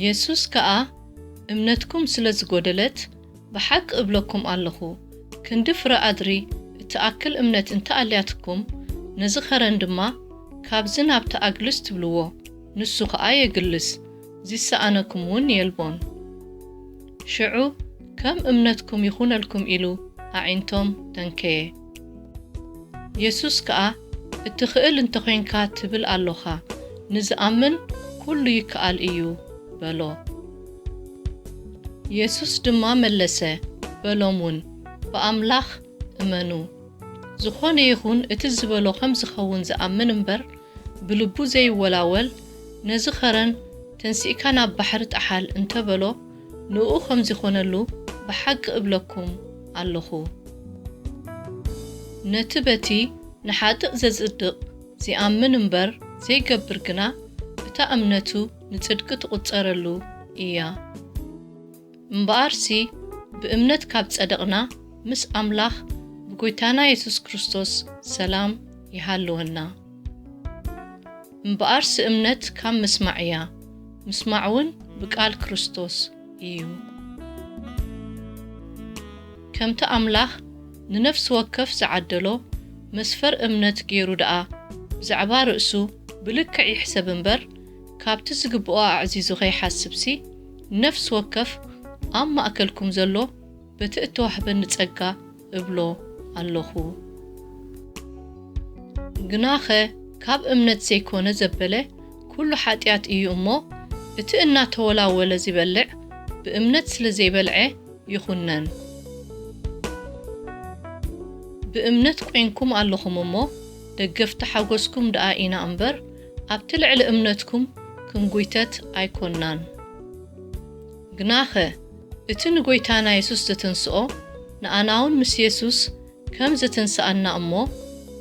የሱስ ከኣ፣ እምነትኩም ስለ ዝጎደለት፣ ብሓቂ እብለኩም ኣለኹ፣ ክንዲ ፍረ ኣድሪ እትኣክል እምነት እንተ ኣልያትኩም፣ ነዚ ኸረን ድማ፣ ካብዚ ናብቲ ኣግልስ ትብልዎ፣ ንሱ ኸኣ የግልስ፣ ዚሰኣነኩም እውን የልቦን። ሽዑ፣ ከም እምነትኩም ይኹነልኩም ኢሉ ኣዒንቶም ተንከየ። የሱስ ከኣ፣ እትኽእል እንተ ኾይንካ ትብል ኣሎኻ፣ ንዝኣምን ኩሉ ይከኣል እዩ በሎ። የሱስ ድማ መለሰ፣ በሎም እውን፣ ብኣምላኽ እመኑ። ዝኾነ ይኹን እቲ ዝበሎ ከም ዝኸውን ዝኣምን እምበር፣ ብልቡ ዘይወላወል፣ ነዚ ኸረን፣ ተንሲእካ ናብ ባሕሪ ጠሓል እንተ በሎ፣ ንእኡ ከም ዚኾነሉ ብሓቂ እብለኩም ኣለኹ። ነቲ በቲ ንሓጥእ ዘጽድቕ ዚኣምን እምበር ዘይገብር ግና፣ እታ እምነቱ ንጽድቂ ትቑጸረሉ እያ። እምበኣርሲ ብእምነት ካብ ጸደቕና፣ ምስ ኣምላኽ ብጎይታና የሱስ ክርስቶስ ሰላም ይሃልወና። እምበኣርሲ እምነት ካብ ምስማዕ እያ፣ ምስማዕ እውን ብቃል ክርስቶስ እዩ። ከምቲ ኣምላኽ ንነፍሲ ወከፍ ዝዓደሎ መስፈር እምነት ገይሩ ደኣ፣ ብዛዕባ ርእሱ ብልክዕ ይሕሰብ እምበር፣ ካብቲ ዝግብኦ ኣዕዚዙ ኸይሓስብሲ፣ ንነፍሲ ወከፍ ኣብ ማእከልኩም ዘሎ በቲ እተዋህበኒ ጸጋ እብሎ ኣለኹ። ግናኸ ካብ እምነት ዘይኮነ ዘበለ ኩሉ ሓጢኣት እዩ እሞ፣ እቲ እናተወላወለ ዚበልዕ ብእምነት ስለ ዘይበልዐ ይኹነን። ብእምነት ቈይንኩም ኣለኹም እሞ፣ ደገፍቲ ሓጐስኩም ደኣ ኢና እምበር፣ ኣብቲ ልዕሊ እምነትኩም ክንጒተት ኣይኮንናን። ግናኸ፣ እቲ ንጐይታና የሱስ ዘተንስኦ፣ ንኣና እውን ምስ የሱስ ከም ዘተንስኣና እሞ፣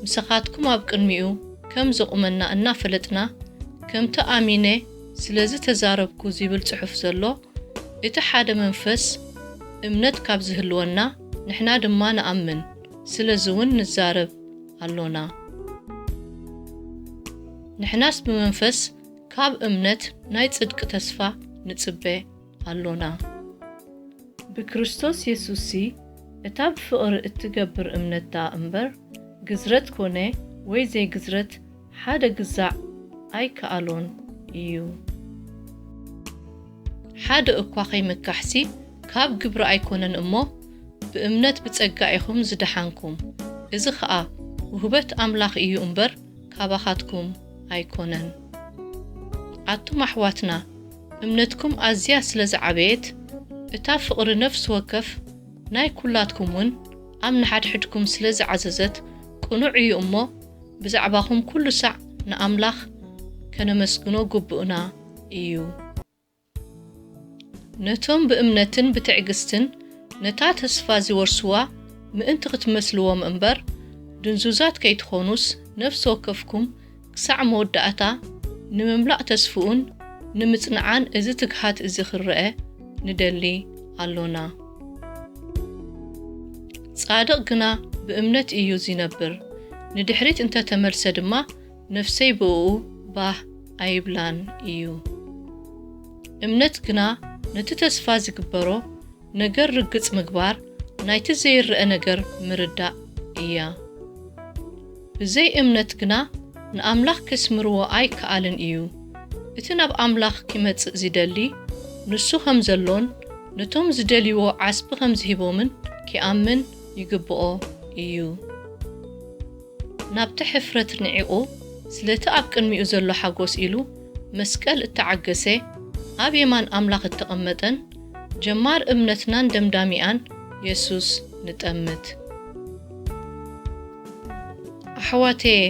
ምሳኻትኩም ኣብ ቅድሚኡ ከም ዘቑመና እናፈለጥና፣ ከምቲ ኣሚነ ስለዚ ተዛረብኩ ዚብል ጽሑፍ ዘሎ፣ እቲ ሓደ መንፈስ እምነት ካብ ዝህልወና፣ ንሕና ድማ ንኣምን፣ ስለዚ እውን ንዛረብ ኣሎና። ንሕናስ ብመንፈስ ካብ እምነት ናይ ጽድቂ ተስፋ ንጽበ ኣሎና። ብክርስቶስ የሱስሲ እታ ብፍቕሪ እትገብር እምነት ደኣ እምበር፣ ግዝረት ኮነ ወይ ዘይግዝረት ሓደ ግዛዕ ኣይከኣሎን እዩ። ሓደ እኳ ከይምካሕሲ ካብ ግብሪ ኣይኮነን እሞ፣ ብእምነት ብጸጋ ኢኹም ዝደሓንኩም። እዚ ኸኣ ውህበት ኣምላኽ እዩ እምበር፣ ካባኻትኩም ኣይኮነን። ኣቱም ኣሕዋትና፣ እምነትኩም ኣዝያ ስለ ዝዓበየት፣ እታ ፍቕሪ ነፍሲ ወከፍ ናይ ኩላትኩም እውን ኣብ ንሓድሕድኩም ስለ ዝዓዘዘት፣ ቅኑዕ እዩ እሞ፣ ብዛዕባኹም ኩሉ ሳዕ ንኣምላኽ ከነመስግኖ ግቡእና እዩ። ነቶም ብእምነትን ብትዕግስትን ነታ ተስፋ ዚወርስዋ ምእንቲ ክትመስልዎም እምበር፣ ድንዙዛት ከይትኾኑስ፣ ነፍሲ ወከፍኩም ክሳዕ መወዳእታ ንምምላእ ተስፍኡን ንምጽንዓን እዚ ትግሃት እዚ ክረአ ንደሊ ኣሎና። ጻድቕ ግና ብእምነት እዩ ዚነብር፣ ንድሕሪት እንተ ተመልሰ ድማ ነፍሰይ ብእኡ ባህ ኣይብላን እዩ። እምነት ግና ነቲ ተስፋ ዝግበሮ ነገር ርግጽ ምግባር፣ ናይቲ ዘይረኣ ነገር ምርዳእ እያ። ብዘይ እምነት ግና ንኣምላኽ ከስምርዎ ኣይከኣልን እዩ። እቲ ናብ ኣምላኽ ኪመጽእ ዚደሊ፣ ንሱ ኸም ዘሎን ነቶም ዝደልይዎ ዓስቢ ኸም ዚህቦምን ኪኣምን ይግብኦ እዩ። ናብቲ ሕፍረት ንዒቑ፣ ስለቲ ኣብ ቅድሚኡ ዘሎ ሓጎስ ኢሉ መስቀል እተዓገሰ፣ ኣብ የማን ኣምላኽ እተቐመጠን ጀማር እምነትናን ደምዳሚኣን የሱስ ንጠምት። ኣሕዋተየ፣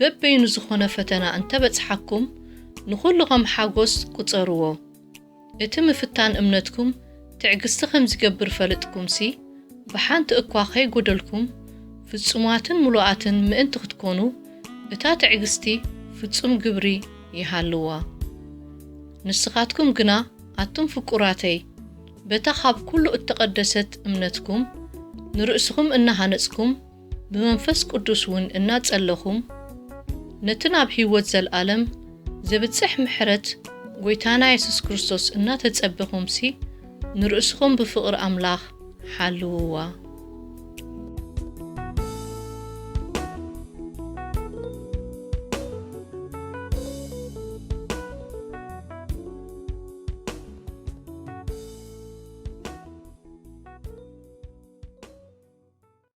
በበይኑ ዝኾነ ፈተና እንተ በጽሓኩም፣ ንኹሉ ኸም ሓጎስ ቁጸርዎ። እቲ ምፍታን እምነትኩም ትዕግስቲ ከም ዝገብር ፈለጥኩምሲ፣ ብሓንቲ እኳ ከይጎደልኩም ፍጹማትን ምሉኣትን ምእንቲ ክትኮኑ፣ እታ ትዕግስቲ ፍጹም ግብሪ ይሃልዋ። ንስኻትኩም ግና፣ ኣቱም ፍቁራተይ፣ በታ ካብ ኩሉ እተቐደሰት እምነትኩም፣ ንርእስኹም እናሃነጽኩም፣ ብመንፈስ ቅዱስ እውን እናጸለኹም፣ ነቲ ናብ ህይወት ዘልኣለም ዘብጽሕ ምሕረት ጎይታና የሱስ ክርስቶስ እናተጸበኹምሲ፣ ንርእስኹም ብፍቕሪ ኣምላኽ ሓልውዋ።